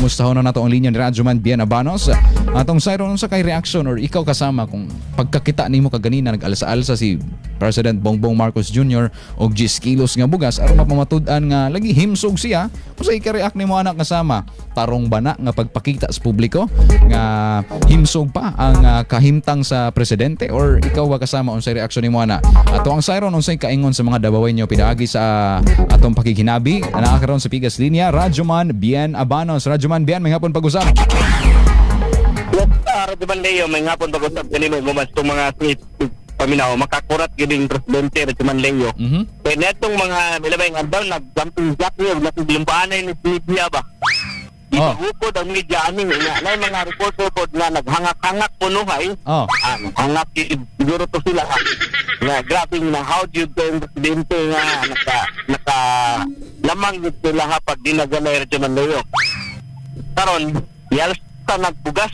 Mustahon na nato ang linya ni Radyoman Bien Abanos. Atong sayron, unsa kay reaction or ikaw kasama kung pagkakita nimo kaganina nag-alsa-alsa si President Bongbong Marcos Jr. og 10 kilos nga bugas aron mapamatud-an nga lagi himsog siya? Unsa ka-react nimo anak kasama? Tarong ba na nga pagpakita sa publiko nga himsog pa ang kahimtang sa presidente, or ikaw ba kasama, unsay reaksyon nimo ana? Ato ang sayron, unsay kaingon sa mga Dabawenyo pinaagi sa atong pakighinabi. Naa karon sa pigas linya Radyoman Bien Abanos. Radyoman Bien, may hapon pag-usap. Yes, Radyoman Leo, may hapon pag-usap kanimo gumas itong mga street paminaw, makakurat gid ang presidente, Radyoman Leo. Kaya netong mga milabay nga adlaw nag-jumping jack niyo, naglumpaanay ni media ba. Ipahukod ang media ani nga nay mga reporter pod nga naghangak-hangak punuhay. Ah, naghangak gid siguro to sila ha. Nga grabe nga how do you ang presidente nga naka naka lamang gid sila ha pag dinaganay, Radyoman Leo. Karon, yalsta nagbugas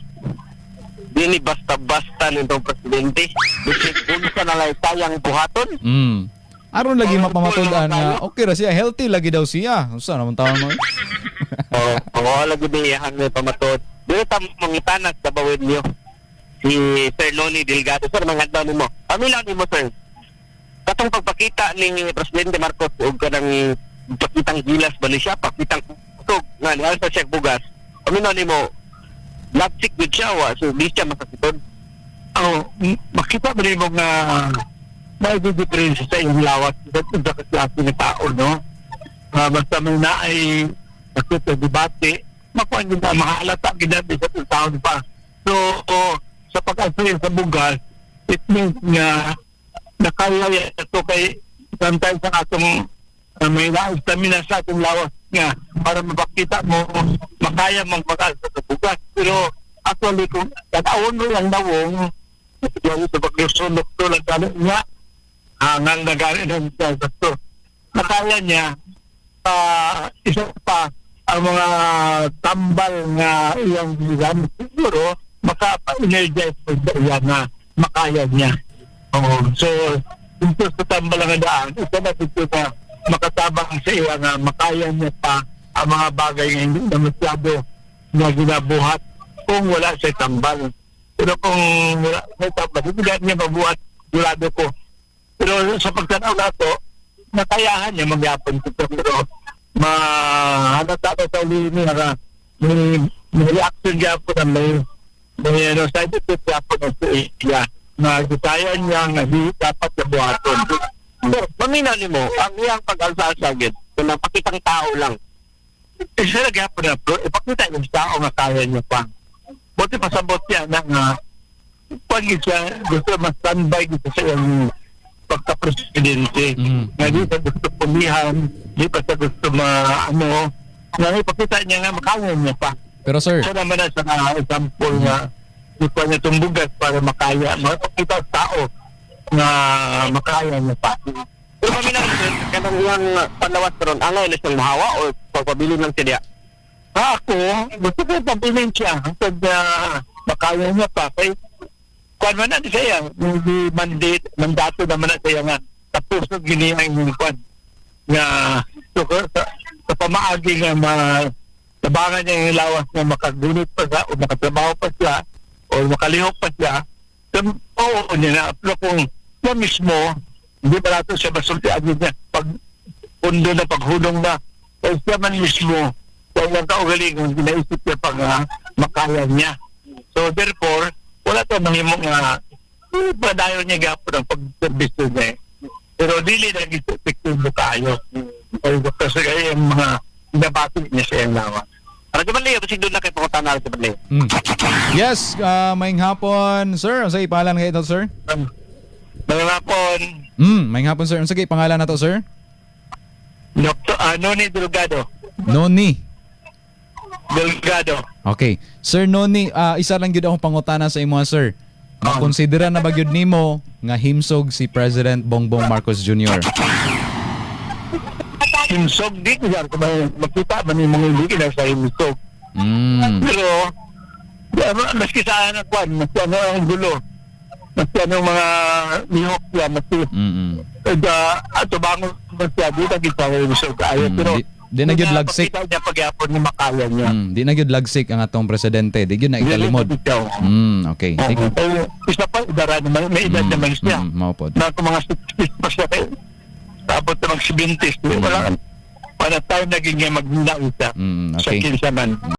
dini basta-basta nitong presidente. Bisig unsa na lang kayang buhaton. Aron lagi mapamatud-an nga okay ra siya, healthy lagi daw siya. Unsa naman tawon mo, eh? Oo, oh, lagi di ang may pamatod. Dito ta mangitanas sa bawid niyo. Si Sir Noni Delgado. Sir, mga adlaw nimo. Pamilaw nimo, sir. Katong pagpakita ni Presidente Marcos og kanang pakitang gilas ba ni siya, pakitang kusog nga ni alsa siya bugas. Paminaw nimo, lagsik gud siya wa, so di siya masakiton. Oh, makita mo rin mo nga may diferensya sa iyong lawas sa sa klase ng tao, no? Basta may naay nakita debate, makuha nyo na mahalata ginabi sa taon pa. So, oh, sa pag-asir sa bugas, it means nga nakaya ito kay sometimes ang atong may stamina sa atong lawas nga para mapakita mo makaya mong mag-alsa sa bugas. Pero actually, kung tatawon mo yung nawong, yung sa paglusunok to lang gano'n niya, hangal na gano'n ng siya. So, nakaya niya, isa pa, ang mga tambal nga iyang gigamit siguro, maka-energize po sa iya nga makaya niya. Oo. So, dito sa tambal nga daan, isa na dito na makatabang sa iya nga makaya niya pa ang mga bagay nga hindi na masyado na ginabuhat kung wala siya tambal. Pero kung wala siya tambal, hindi niya mabuhat, sigurado ko. Pero sa pagtanaw nato, nakayahan niya magyapon ito. Pero mahalata ko sa uli niya nga may reaction gyapon na may ano, side effect gyapon na sa iya na kaya niya nga di dapat na buhaton. Sir, paminaw nimo ang iyang pag-alsa-alsa gid kung napakitang tao lang. Eh, siya gyapon na bro, ipakita yung tao nga kaya niya pa. Buti pasabot niya na nga pag siya gusto ma-standby gusto sa iyang pagka-presidente. Nga di pa gusto pumihan, di pa siya gusto ma, ano, nga ipakita niya nga makaya niya pa. Pero sir, Siya naman na sa example nga di pa niya tumbugas para makaya, makakita sa tao nga makaya niya pa. Pero paminaw sir, kanang iyang panlawas karon angay na siyang mahawa or pagpabilin lang siya diya? Ako, gusto ko pabilin siya hangtod na makaya niya pa. Kay, kuan man na siya, hindi mandate, mandato naman na siya nga tapos na gini ang kuan nga so, sa pamaagi nga ma tabangan niya yung lawas nga makagunit pa siya o makatrabaho pa siya o makalihok pa siya, so, oo niya na. Pero kung siya mismo hindi pa natin siya masultian niya pag pundo na paghulong na eh, siya man mismo sa iyang kaugalingon ginaisip niya pag makaya niya. So therefore wala to mahimo nga padayon niya gapon ang pagserbisyo niya eh. Pero dili na epektibo kayo kasi kaya yung mga nabati niya sa iyang lawas. Radyoman Leo, basig doon na kay pangutana, Radyoman Leo. Yes, maayong hapon, sir. Unsa pangalan kay ito, sir? Mga hapon. Maayong hapon, sir. Unsa kay pangalan nato, sir? Dr. Noni Delgado. Noni. Delgado. Okay. Sir Noni, isa lang gyud akong pangutana sa imo, sir. Makonsidera na ba gyud nimo nga himsog si President Bongbong Marcos Jr.? Himsog di ko yan. Kung makita man yung mga hindi na sa himsog. Pero, di, maski sa ano, kwan, maski ano ang gulo, maski ano mga lihok siya, maski da, ato bangon man siya, di na kita himsog kaayo. Pero, Di na gyud lagsik. Pakita niya pagyapon ni makaya niya. Di na gyud lagsik ang atong presidente. Di gyud na ikalimod. Dili na ikaw. Okay. Thank Oo. Eh, isa pa, idara naman, may edad naman siya. Mao pod. Na kung mga 60s pa siya, eh, tapos na mag 70s, wala, wala time naging magnao siya. Sa kinsa man.